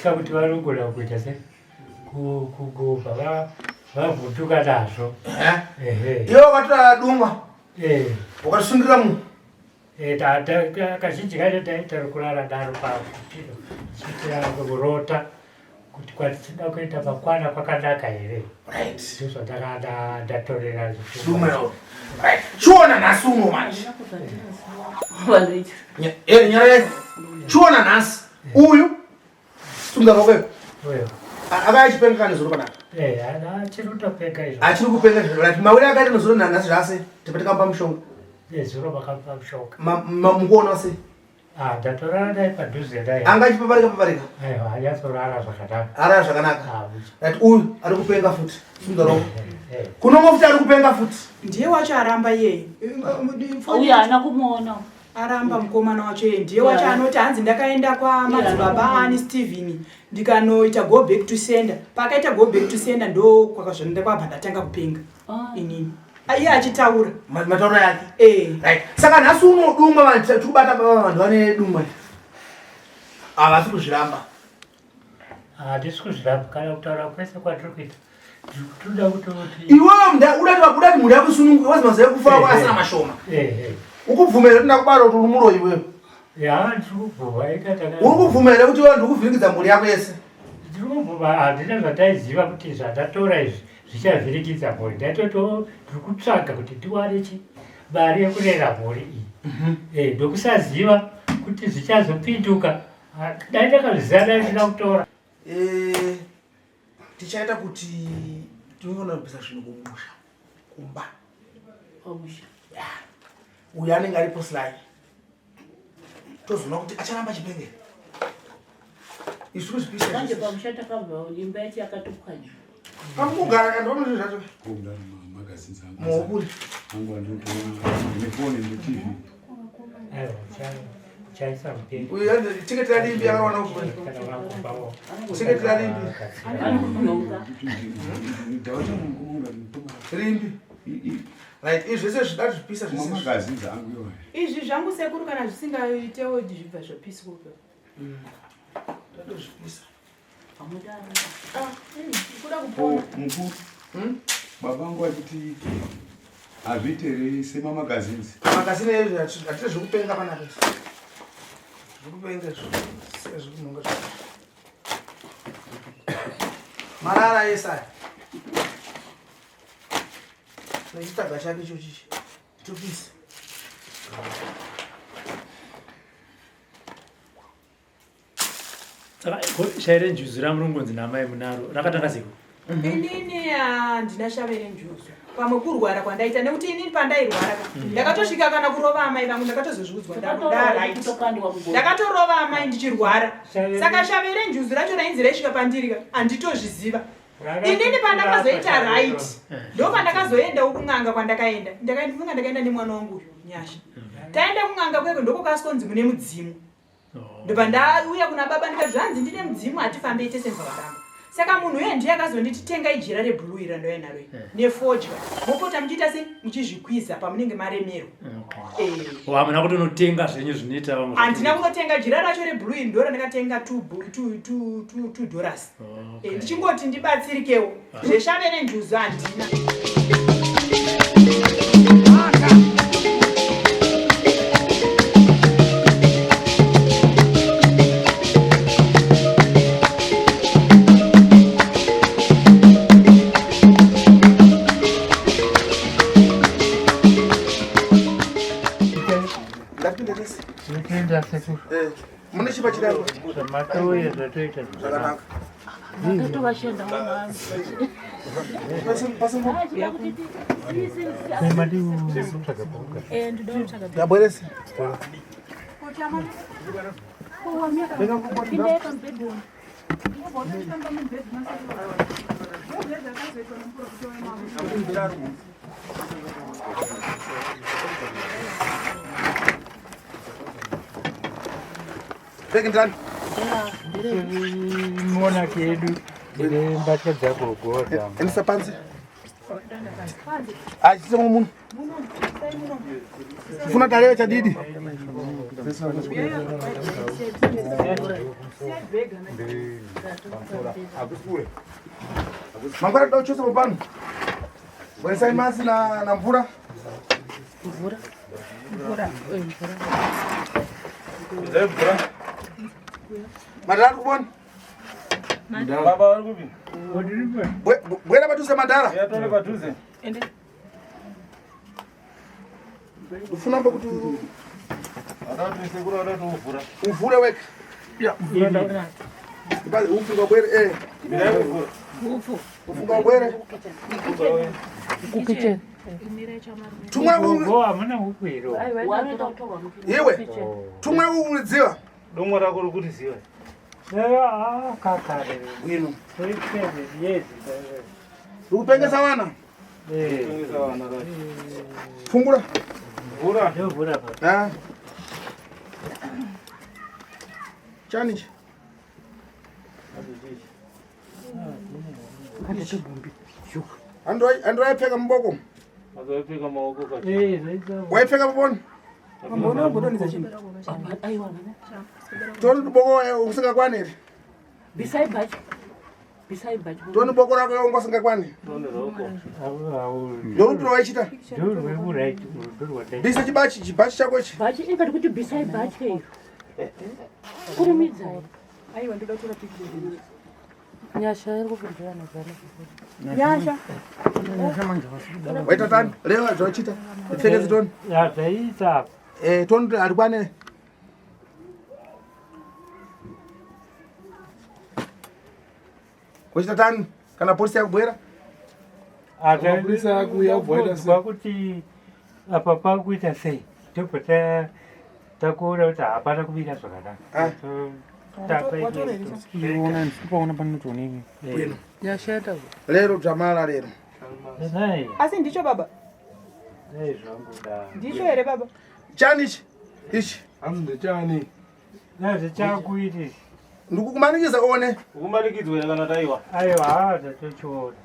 Ndaitya kuti vanogona kuita se kugobva vavhunduka nazvo. Iwe wakatora dumwa ukatisungirira munhu. Kazhinji kacho taita kurara daro papiro chiitira kurota kuti kwatinoda kuenda makwana kwakanaka here. Ndozvandakada ndatorera Chiona nhasi uno manje. Nyarara. Chiona nhasi uyu sunga maoko Uyo. Akaya achipenga kana zuro panapa. Eh, achiri kutopenga izvo. Achiri kupenga izvo. Right, mawere akaita nezuro nanhasi zvase. Tipa tikamupa mushonga. Nezuro vakamupa mushonga. Mukuona sei? Ah, ndatorara naye padhuze naye. Anga achipaparika paparika? Aiwa, anyatsorara zvakanaka. Arara zvakanaka. Ah, right, uyu ari kupenga futi. Sunga roko. Kunomwe futi ari kupenga futi. Ndiye wacho aramba iyeye. Uyu haana kumuona. Aramba mukomana wacho iye ndiye wacho anoti hanzi ndakaenda kwamadzibaba ani Steven ndikanoita go back to sender. Paakaita go back to sender ndo kwakazvonda kwabva ndatanga kupenga. Inini. Iye achitaura. Matauro yake. Eh. Right. Saka nhasi unodumwa vanhu tiri kubata baba vanhu vane dumwa. Havasi kuzviramba. Hatisi kuzviramba kana kutaura kwese kwatiri kuita. Tinoda kutoti iwewe mnda uda kuti uda kuti mhuri yako isununguke wazi mazuva ekufa kwako asina mashoma. Ukubvuma here kuti ndakubara kuti uri muroyi iwewe? Ya, ndiri kubvuma ika taka. Uri kubvuma here kuti iwewe ndiri kuvhiringidza mhuri yako yese? Ndiri kubvuma handina zvandaiziva kuti zvandatora izvi zvichavhiringidza mhuri. Ndaitoti ndiri kutsvaga kuti ndiwane chi mari yekurera mhuri iyi. Eh, ndokusaziva kuti zvichazopinduka. Dai ndakazviziva dai ndisina kutora. Eh, tichaita kuti tinofanira kubvisa zvinhu kumusha kumba. Pamusha. Uyu anenge aripo Sly. Tozoona kuti acharamba achipengera. Isu kuzvipisa. Manje pamusha takabva imba yacho yakatopwanywa. Pamukugara kana ndona zvinhu zvacho. Kugara magazines angu. Muhoburi. Angu andinotoona nefoni neTV. Aiwa, chaisa mupenyu. Uyu yanzi tiketi ralimbi yakawana kuenda. Kana vakumbawo. Tiketi ralimbi. Ndawacha mungu Rimbi. Right, izvi zvese zvida zvipisa zvese. Magazines angu iwayo. Izvi zvangu sekuru kana zvisingaitewo zvibva zvapiswa. Tatozvipisa. Kuda kupona. Mukuru. Baba vangu vachiti hazviite here semamagazines. Magazine ezvi hatite zvekupenga panapa izvi. Zvekupenga izvi. Sezvekunhonga zvo. Marara ese aya. Nechitaga chake ichochi ichi. Topisa. Saka shai renjuzu ramurongonzi namai munaro rakatanga seiko? Inini handina shave renjuzu pamwe kurwara kwandaita nekuti inini pandairwara ka ndakatosvika kana kurova amai vangu ndakatozozviudzwa ndaright ndakatorova amai ndichirwara saka shave renjuzu racho rainzi raisvika pandiri ka handitozviziva inini pandakazoita right ndopandakazoendawo kun'anga kwandakaenda ndakafunga ndakaenda nemwana wangu uyu Nyasha taenda kun'anga kweko ndokokasonzi mune mudzimu ndobva ndauya kuna baba ndikati zvanzi ndine mudzimu hatifambei tese ndobva saka munhu uye ndiye akazonditi tengai jira reblue iri randauya naro iri nefodya mopota muchiita se muchizvikwiza pamunenge maremerwa. Hamuna kutonotenga zvenyu zvinoita vamwe? Handina kunotenga jira racho reblue iri ndo randakatenga 2 dollars. Ndichingoti ndibatsirikewo. Zveshave nenjuzu handina. Ndapinda tese. Tinotenda sekuru. Mune chipa chidaro. Zvamatouya zvatoita zvakanaka. Ndabwerese. Bhegi ndani? Monaki yedu ine mbatya dzagogo. Endesa panze. Achise muno. Funa tarehe chadidi. Mangwana toda kuchosa pano. Bweresai masi na na mvura. Mvura. Mvura. Mvura. Mvura. Madara kubona. Baba vari kupi? Bwera padhuze madhara. Yatore padhuze. Ende. Ufuna mbo kuti Sekuru vada kuti uvhura. Uvhure wega. Ya. Ufunga bwere eh. Ufu. Ufunga bwere. Kukichen. Tumwa Gogo hamuna huku iro. Iwe. Tumwa ulidziwa. Domwa rako rikuriziva. Ah, kakare. Bwino. Yes. Rikupengesa vana. Rikupengesa vana racho. Fungura. Vhura. Ndovhura pa. Ah. Chani ichi? Ando waipfeka muboko. Azoipfeka maoko kachi. Eh, zvaita. Waipfeka muboni. Mbona umbodonhedza chinhu? Aiwa. Toni boko usingakwane here? Bisai bhachi. Bisai bhachi. Toni boko rako wanga usingakwane. Toni roko. Ndorupi rwaichita? Ndorwekuright ndorwandai. Bisa chibachi chibachi chako ichi. Bhachi ingati kuti bisai bhachi iyo. Kurumidzai. Aiwa ndoda kutora picture. Nyasha iri kupindura nazana. Nyasha. Waita tani? Leo zvauchiita. Ipfekedze toni. Ya zvaita. Eh, toni harikwane. Kuchita tani? Kana polisi yakubwera? Mapurisa akuuya obva waita sei? kuti apa pakuita sei tobva takuona kuti hapana kumira zvakanaka. Ah. Paona panotoonini. Bwino. Nyasha yataura. Lero dzamara lero. Asi ndicho baba. Dai zvangu da. Ndicho here baba? Chani ichi? Ichi. Hanzi ndechani? Ndazvichakuiti. Ndikukumanikidza one. Ukumanikidzwa kana taiwa. Aiwa haa ndatochiona.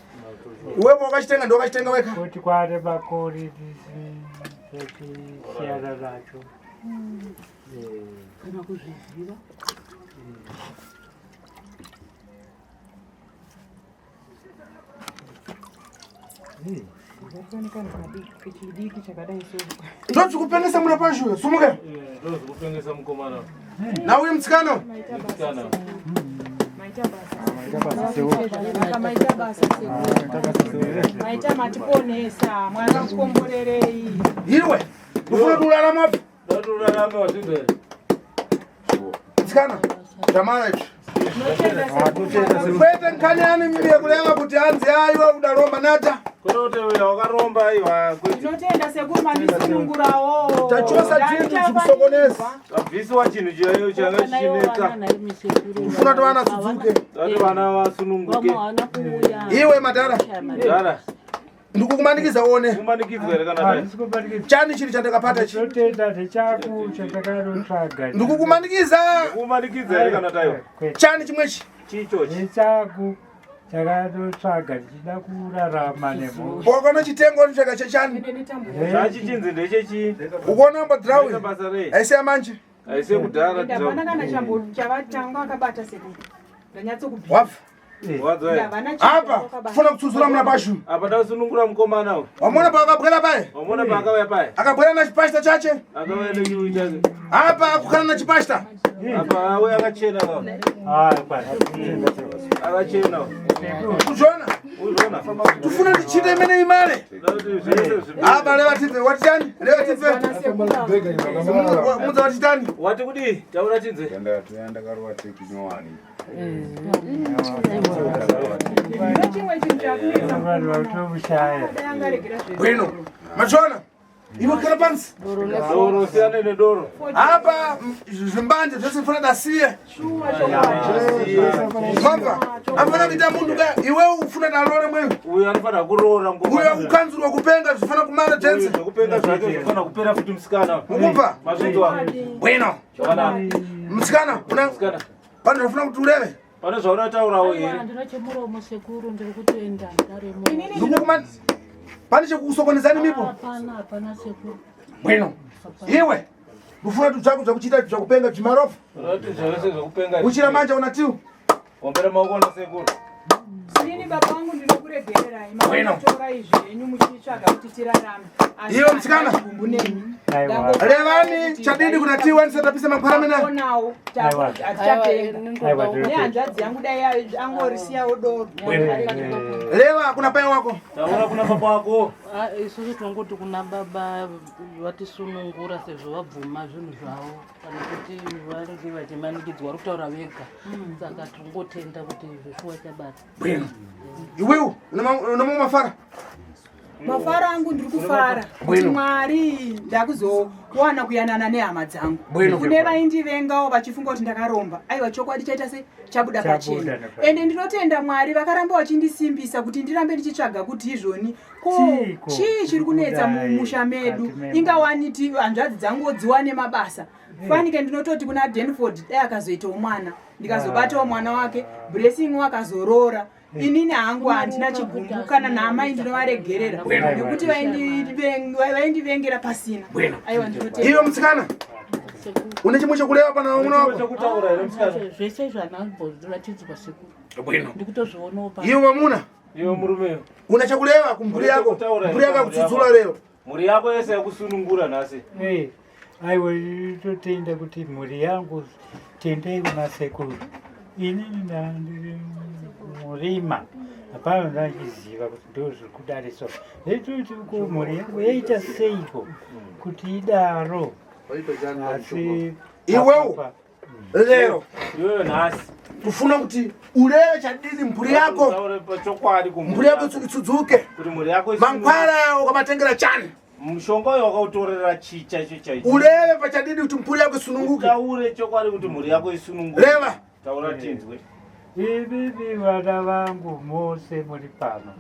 Iwepo wakachitenga ndowakachitenga wega. Kuti kwaane makore tisiyana nacho. Kana kuzviziva. Chidiki chakadai so. Ndozvikupengesa muna pashure. Sumuka. Ndozvikupengesa mukomana. Nauye mutsikana. Musikana. Maita basa. Zvakanaka, maita basa sekuru. Maita matiponesa. Mwari akukomborerei. Iwe. Ufuna kuti urarame wapi? Ndati urarame wazvinzwa here? Mutsikana. Dzamara ichi. Tinotenda sekuru. Kwete nkhani yani mimi yekureva kuti hanzi aiwa udaromba nata. Kwete kuti uya wakaromba aiwa kwete. Tinotenda sekuru mandisunungurawo. Tachosa chinhu chikusokonesa. Abvisiwa chinhu chaiyo changa chichinetsa. Ufuna kuti vana sudzuke. Tati vana vasununguke. Vamwe hawana kuuya. Iwe madhara. Madhara. Ndikukumanikidza one. Kumanikidzwa here kana tai? Handisi kumanikidza. Chani chiri chandakapata ichi? Tinotenda zvechaku chatakarotsvaga. Ndikukumanikidza. Kumanikidzwa here kana taiwa? Chani chimwe ichi? Chichochi. Zvechaku chakatotsvaga tichida kurarama nemhuri. Wakona chitengo unotsvaga chechani. Zvachichinzi ndechechi. Ukuona mbo drawi. Maita basa rei? Aisiya manje. Aisiye kudhara Ende hapana drawi. kana chambo chavatanga akabata sekuru. Ndanyatsokubvira. Wabva. Wadzwa here? Havana Apa funa kutsutsura muna pashu. Apa ndasunungura mukomana uyu. Wamona paakabwera paye? Wamona paakauya paye? Akabwera na chipashita chache. Akauya nechiuyu chake. Apa akukana na chipashita. Apa auya akachena ka. Ah, kwazvo. Akachena. Kuzviona? Uzviona? Tufuna tichite imene imale. Ndati zvese zvi. Apa leva tibve watitani? Leva tibve. Mudza watitani? Wati kudii? Taura tinze. Ndakarova teki nyowani. Ndino chimwe chinhu chakunetsa. Vanhu vakutomushaya. Dai angaregera zvese. Bwino. Machiona? Iwe kara pansi. Doro siyane nedoro. Apa zvimbanje zvese funa dasiye. Shuwa chokwadi. Mamba. Afana kuita munhu ka iwe ufuna dalore mweyo. Uyu anofanira kuroora Uyo mukomana. akukanzurwa kupenga zvifana kumara Uyu tense. zvekupenga zvake zvofanira kupera futi musikana. Mukumva? Mazvinzwa. Bwino. Zvakanaka. Mutsikana, una Musikana. pane zvafuna kuti ureve. Pane zvaunotaurawo Aiwa here? handina chemuromo sekuru ndiri kutenda ndaremo. Ndikukumani. Pane chekukusokonezani mipo? Hapana, hapana sekuru. Bwino. Iwe ufuna tutsvako zvakuchiita zvakupenga zvimarofa. Unoti zvose zvekupenga. Uchira manja una tiu. Ombera maoko na sekuru. Inini baba vangu ndinokuregererai. Bueno. Makatora izvi henyu muchitsvaga kuti tirarame. Asi Iwe musikana. handina chigumbu nemi. Aiwa. Revani chadini kuna tiu anisatapisa makwara mena. Onawo Aiwa. hatichapenga. Aiwa, tiri- Nehanzvadzi yangu dai angorisiyawo doro. Reva kuna pai wako. Taura kuna baba wako. Ah, isusu tinongoti kuna baba vatisunungura sezvo vabvuma zvinhu zvavo kana kuti vange vachimanikidzwa vari kutaura vega saka tinongotenda kuti zveshuwa chabata. Bwino. Iwewe una mamwe mafara. Mafaro angu ndiri kufara kuti Bueno. Mwari ndakuzowana kuyanana nehama dzangu. Bueno. Kune vaindivengawo vachifunga kuti ndakaromba, aiwa chokwadi chaita se chabuda Chabuda pachena. nepachena. Ende ndinotenda Mwari vakaramba vachindisimbisa kuti ndirambe ndichitsvaga kuti izvoni ko Chiiko chii chiri kunetsa kudai mumusha medu, mukati memo? ingawani ti hanzvadzi dzangu dziwane mabasa. Fanike ndinototi kuna Denford dai akazoitawo mwana, ndikazobatawo mwana wake, Blessing akazoroora. Inini hangu handina chigumbu kana naamai ndinovaregerera nekuti vaindivengera pasina. Aiwa ndinotenda. Iwe mutsikana. Une chimwe chekureva pana mwana wako. Chekutaura here musikana? Zvese izvo handambozviratidzwa sekuru. Bwino. Ndikutozvionawo pa Iwe mwamuna. Iwe murume. Una chakureva kumhuri yako. Kutaura Mhuri yako here yakutsutsura lero. Mhuri yako yese yakusunungura nhasi. Eh, aiwa totenda kuti mhuri yangu tendei kuna sekuru. Inini ndandiri murima hapana ndachiziva kuti ndo zviri kudariso. Ndetoti ko mhuri yangu yaita seiko kuti idaro asi Iwewo. Lero Iwewe nhasi. kufuna kuti ureve chadini mhuri yako. Taura pachokwadi kumhuri Mhuri yako itsudzuke. Kuti mhuri yako isununguke. Mankwara ukamatengera chani. Mushonga uyo wakautorera chii chaicho chaicho. Ureve pachadini kuti mhuri yako isununguke. Utaure chokwadi kuti mhuri yako isununguke. Reva. Taura tinzwe. Imimi vana vangu mose muri pano,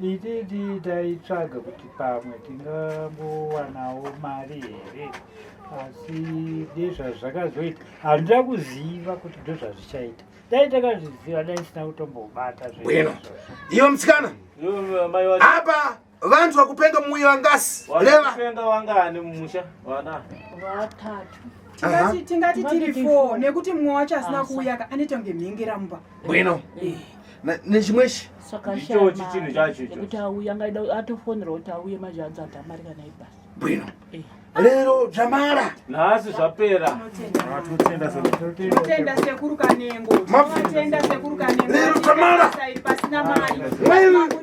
inini ndaitsvaga kuti pamwe tingambowanawo mari here, asi ndezvazvakazoita handina kuziva kuti ndozvazvichaita. Dai ndakazviziva dai ndisina kutombobata zvinhu Bwino. izvozvo. Iwe mutsikana. Iwe mai wacho. Apa vantu vakupenga muuye wangasi. Reva. Vanopenga vangani mumusha? Vana. Vatatu. Tingati tiri 4 nekuti mumwe wacho asina kuuya ka anoita kunge mhengera mumba. Bwino. Nechimwechi. Saka Ndichochi chinhu chacho ichochi. Nekuti auya angaida atofonera kuti auye manje hanzi handamari kana ibhasi. Bwino. Lero zvamara. Nhasi zvapera. Tinotenda sekuru Kanengo. Tinotenda sekuru Kanengo. Lero Tamara. Basa iri pasina mari.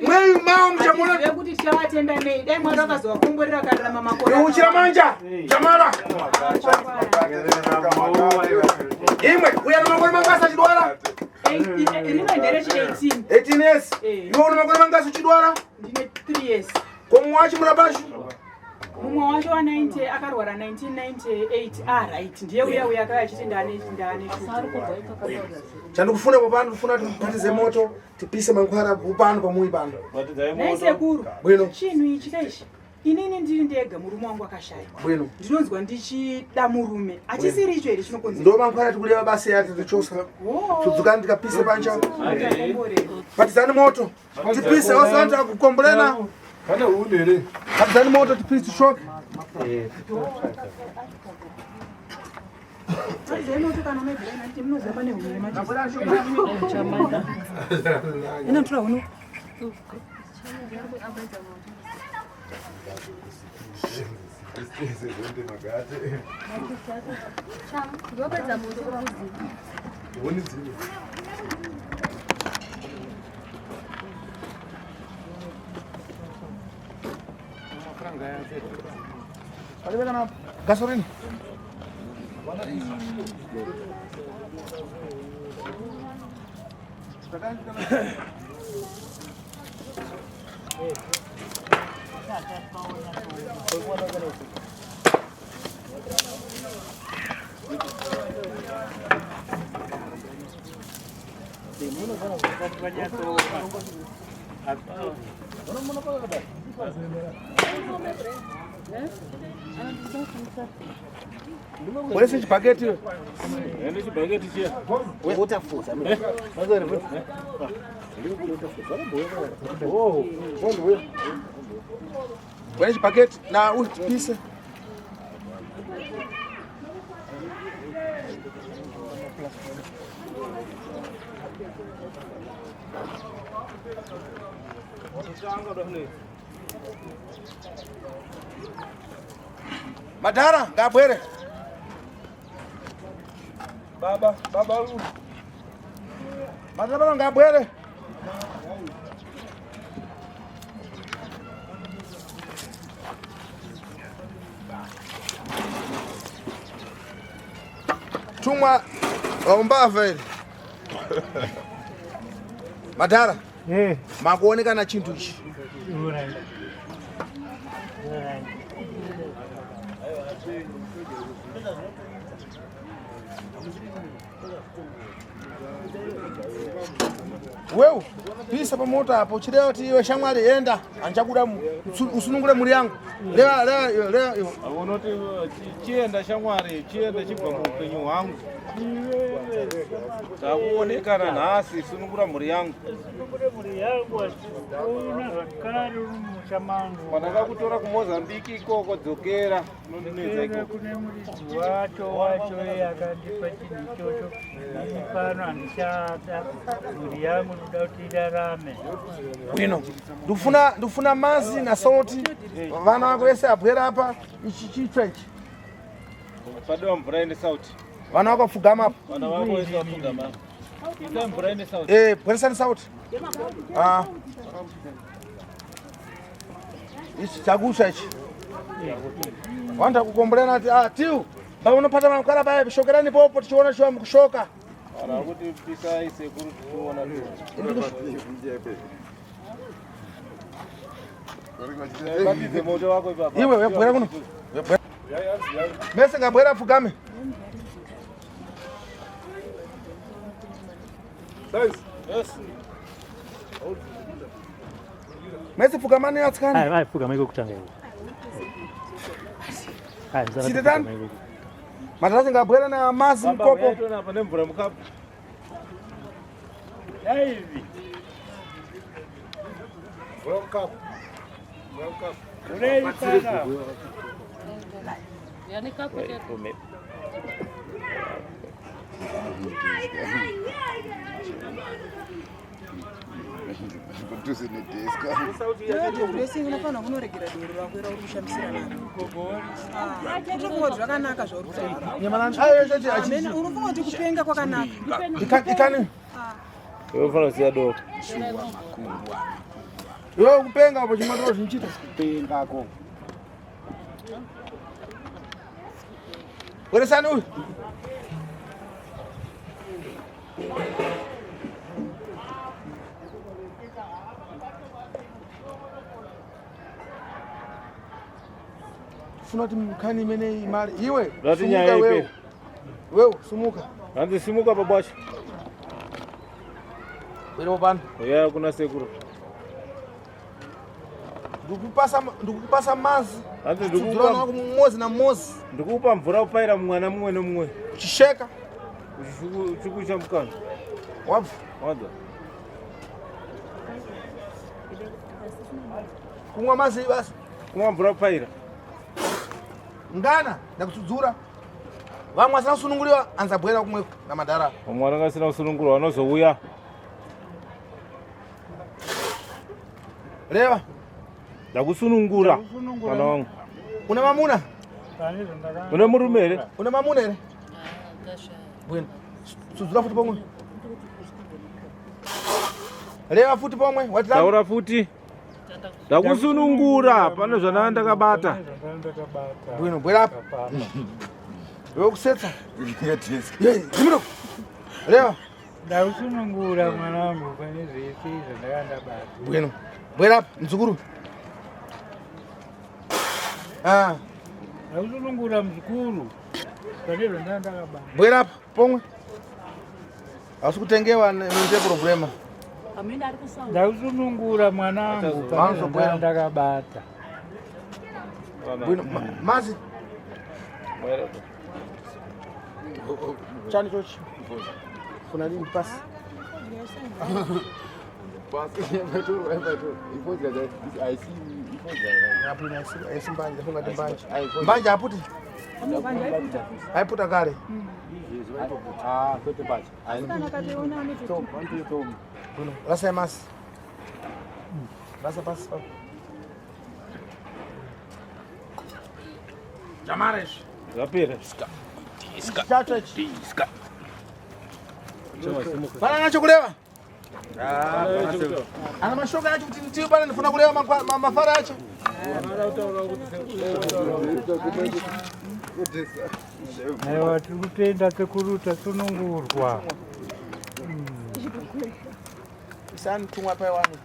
Mwei mao muchamona. Hatizive kuti tichavatenda nei. Dai Mwari vakazovakomborera vakararama makore. Uchira manja. Chamara. Imwe uya namakore mangasi achidwara. Rino nderechi 18. 18 years. Eh. Iwe una makore mangasi uchidwara. Ndine 3 years. Ko mumwe wacho murabashu. Mumwe wacho wa 90 akarwara 1998 right ndiye uya uya akauya achiti ndane ndane Asi ari kubva ikakataura sekuru. Chandikufuna popano ndikufuna kuti mubatize moto tipise mankwara upano pamui pano. Batidzai Nei moto. sekuru. Bwino. Chinhu ichi kaichi. Inini ndiri ndega murume wangu akashaya. Bwino. Ndinonzwa ndichida murume. Achisiri icho here chinokonzera? Ndo mankwara tikureva basa yati tichosa. Tsudzukani tikapise pancha. Batizani moto. Tipise wasanta kukombolena. Pane huni here? Batizani moto tipise tishoke. Eh, totsvaga. Inotora huno. Huni dziri. Palibe kana gasoline. Bwerese chibhaketi iwe. Ende chibhaketi chiya. Bwere chibhaketi na upise. Madhara ngabwere. Baba, baba uyu. Madhara baba ngabwere. Tumwa waumbavha ili. Madhara, Eh, makuonekana chintu ichi. alright. Alright. Wewe pisa pamoto apo chireva kuti iwe shamwari enda handichakuda usunungure mhuri yangu. Leva leva iwe leva iwe. Unoti chienda shamwari, chienda chibva muupenyu hwangu. Takuonekana nhasi, sunungura mhuri yangu. Sunungure mhuri yangu asikuona zvakare uri mumusha mangu. Pandakakutora kuMozambique ikoko dzokera unondinetsa Dzokera ikoko. kune muridzi wacho wacho iye akandipa chinhu ichocho. Ini pano handichada mhuri yangu ndoda kuti irarame. Bwino. Ndikufuna ndikufuna mazi na salt. Vana vako vese abwera apa ichi chitsva ichi. Padiwa mvura ine sauti. Vana vako pfugama apa. Vana vako vese vapfugama. Isa mvura ine sauti. Eh, bweresani salt. Ah. Ichi chakusha ichi. Wanda kukombolera ati ah tiu. Baba unopata makara paya shokerani popo tichiona chiwa mukushoka. Kana kuti pisai sekuru tichiona. Batidze moto wako ipapa. Iwe webwera kuno. Webwera. Mese ngabwera pfugame. Yes. Mese pfugamani atsikana. Ai, ai, pfugama iko kutanga iko. Ai, mzara Sitetani. pfugama iko. Matarasi ngabwera na mazi Baba mkopo. uyai tione apa nemvura mukapu. Daivi, urei pana. Yani kapu chete. Blessing unofanira kunoregera doro rako ira uri kushamisira naro. Unofunga kuti zvakanaka zvauri kutaura. Nyamanani. Ayo chachi achi. Amen. Unofunga kuti kupenga kwakanaka. Ikani. Iwe unofanira kusiya doro. Iwe kupenga apo chimatoro zvinchita. Kupengako. Bweresani uyu. Funa kuti mkhani imene imali iwe Rati sumuka nyaya wewe. ipe. Wewe sumuka. Hanzi simuka baba wacho. Bwerepo pano. Uyai kuna sekuru. Ndikupasa ndikupasa mazi. Hanzi Tsudzura ndikupa wako mmozi na mmozi. ndikupa mvura upaira mwana mumwe nemumwe. Uchisheka. Uchikusha mukanwa. Wabva. Wanza. Kumwa mazi basi. Kumwa mvura upaira. Ngana ndakutsudzura. Vamwe vasina kusununguliwa anza bwera kumweko na madhara. Vamwe vanenge vasina kusunungurwa vanozouya. Reva. Ndakusunungura Ndakusunungura. mwana wangu. Una mamuna? Pane zvandaka- Une murume here? Una mamuna here? Akashaya. Bwino. Tsudzura futi pomwe. Reva futi pomwe. Watiramba. Taura futi. Ndakusunungura pane zvandanga ndakabata. Pane zvandanga ndakabata. Bwino, bwera apa. Papa. Iwe kusetsa. Yei, zimiro. Reva. Ndakusunungura mwanangu pane zvese zvandanga ndabata. Bwino. Bwera apa, mzukuru. Ah, Ndakusunungura muzukuru pane zvandanga ndakabata. bwera apa pomwe. Hausi kutengewa nende problema. Amene ari kusauka. Ndakusunungura mwanangu pane Vanozobwera. zvandanga ndakabata. Bwino mazi. Chani chochi. Kuna nini pasi? Mbanje aputi. Aiputa kare. Rasa masi. Rasa pasi. Jamares. Zvapera. Chacho ichi. Pana nacho kureva? Ana mashoko acho kuti ndiyo pana ndifuna kureva mafaro acho. Aiwa tiri kutenda sekuru tasunungurwa. Isani tumwa pai wani.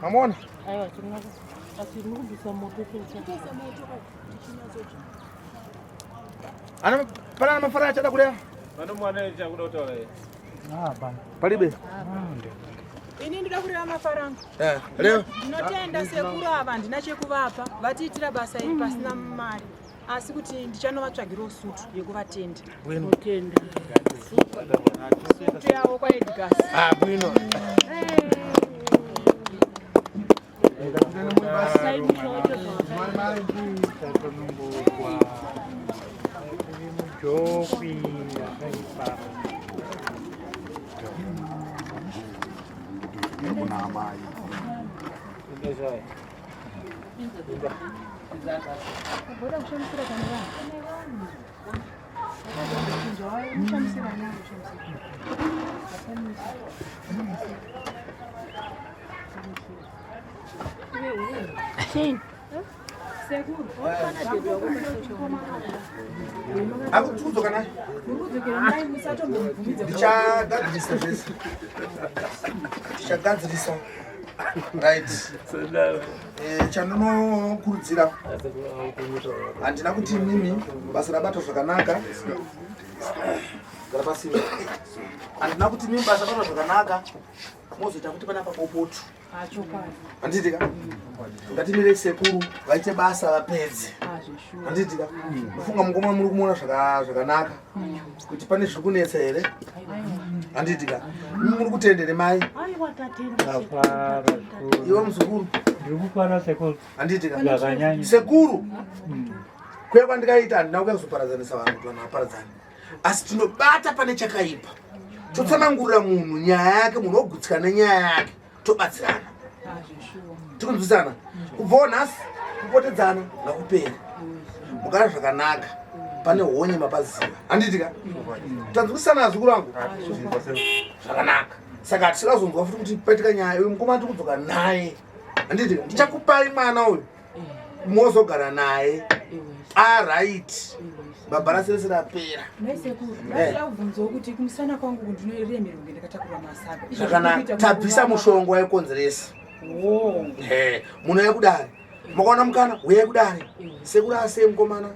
Mamuona? Aiwa tinako. Asi mukubvisa moto chete. Ana pana ana mafaro acho ada kureva? Pane mwana chakuda kutaura here? Ah, pana. Palibe. Ini ndoda kureva mafaro angu. Eh, leo. Ndinotenda sekuru ava handina chekuvapa vatiitira basa iri pasina mari asi kuti ndichanovatsvagirawo sutu yekuvatenda. Bwino. Tenda. Sutu yavo kwaEdgars. Ah, bwino. Tasunungurwa. Tiri mujokwi yakaipa. Akutudzoka naye. Ndichagadzirisa zvese. Ndichagadzirisa. Right. Eh, chandinokurudzira handina kuti mimi basa rabatwa zvakanaka. Gara pasi. Handina kuti mimi basa rabatwa zvakanaka. Mozoita kuti panapa popotu. Handiti ka? Ngatimire sekuru vaite basa vapedze. Handiti ka? Kufunga mukoma muri kumuona zvakanaka. Kuti pane zviri kunetsa here? Handiti ka? Imi muri kutendere mai. Aiwa tatenda. Tafara zvikuru. Iwe muzukuru. Ndiri kufara sekuru. Handiti ka? Zvakanyanya. Sekuru. Kuya kwandikaita handina kuya kuzoparadzanisa vanhu kuti vanhu vaparadzane. Asi tinobata pane chakaipa. Totsanangurira munhu nyaya yake, munhu ogutsikana nenyaya yake, tobatsirana. Tikunzwisana. Kubvawo nhasi kupotedzana ngakupere. Mugara zvakanaka. Pane honye mapaziva. Handiti ka? Tanzwisana azukuru angu. Zvakanaka. Saka hatisina kuzonzwa futi kuti paitika nyaya uyu mukoma tiri kudzoka naye. Handiti ka? Ndichakupai mwana uyu. Mozogara naye. Alright. Baba rase rapera. Nhai sekuru, ndinoda kubvunzawo kuti kumusana kwangu uku ndinoremerwa kunge ndakatakura masaga. Izvo Zvakanaka. zvinoita Tabvisa kuti- mushonga waikonzeresa. Oh. He, munouya kudare. Makaona mukana, uyai kudare. Sekuru asei mukomana.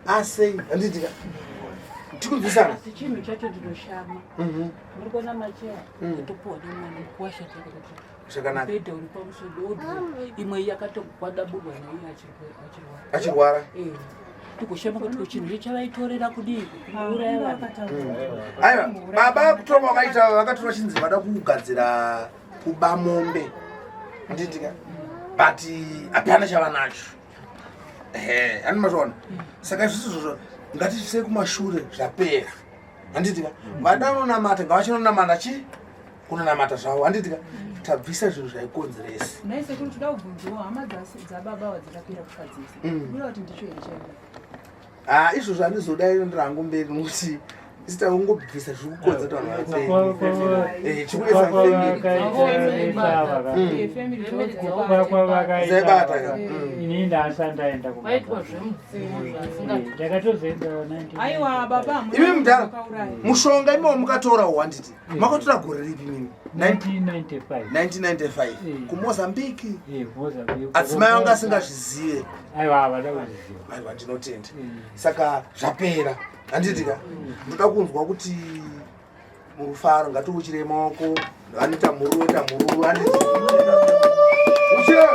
Asei. Handiti ka? Tikunzwisana. Asi chinhu chacho ndinoshama. Muri kuona macheya atopuwa nemwana mukuwasha chake. Zvakanaka. Mubhedha uri pamusoro odro imwe yakatogwadaburwa naiye achirwara. Achirwara. Eh. Tigoshama kuti ko chinhu chavaitorera kudii kuuraya vanhu. Aiwa, baba kutora kwakaita vakatora chinzi vada kugadzira kuba mombe. Handiti ka? But hapana chavanacho. Ehe, ani mazviona. Saka izvisi izvozvo ngatisvise kumashure zvapera. Handiti ka? Vada vanonamata ngavachinonamata chi kunonamata zvavo. Handiti ka? Tabvisa zvinhu zvaikonzeresa. Nhai sekuru toda kubvunzawo hama dzababa ava dzakapera kufa dzese. Kuda kuti ndicho here chaivo. Ah, izvozvo handizodai ndirangu mberi nokuti isi takungobvisa zviri kukonza kuti vanhu vapere. Eh, chikunetsa family. Family Zaibata ka. Ini ndasa ndaenda Vaitwa zvemudzimu zvasinga Ndakatozoenda 19. Aiwa baba hamuna Imi mudhara, wakauraya. mushonga imowo mukatora handiti makatora gore ripi mimi? 1995. 1995 Mm. kuMozambique. Eh, Mozambique. Adzimai vanga asingazvizive. Aiwa havada kuzviziva. Aiwa ndinotenda. Saka zvapera. Handiti ka? Ndoda kunzwa kuti murufaro ngatiuchire maoko vanoita mhururu voita mhururu handiti. Uchire.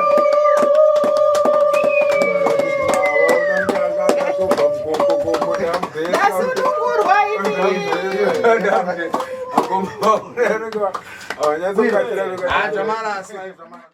Ah, Jamala, asi.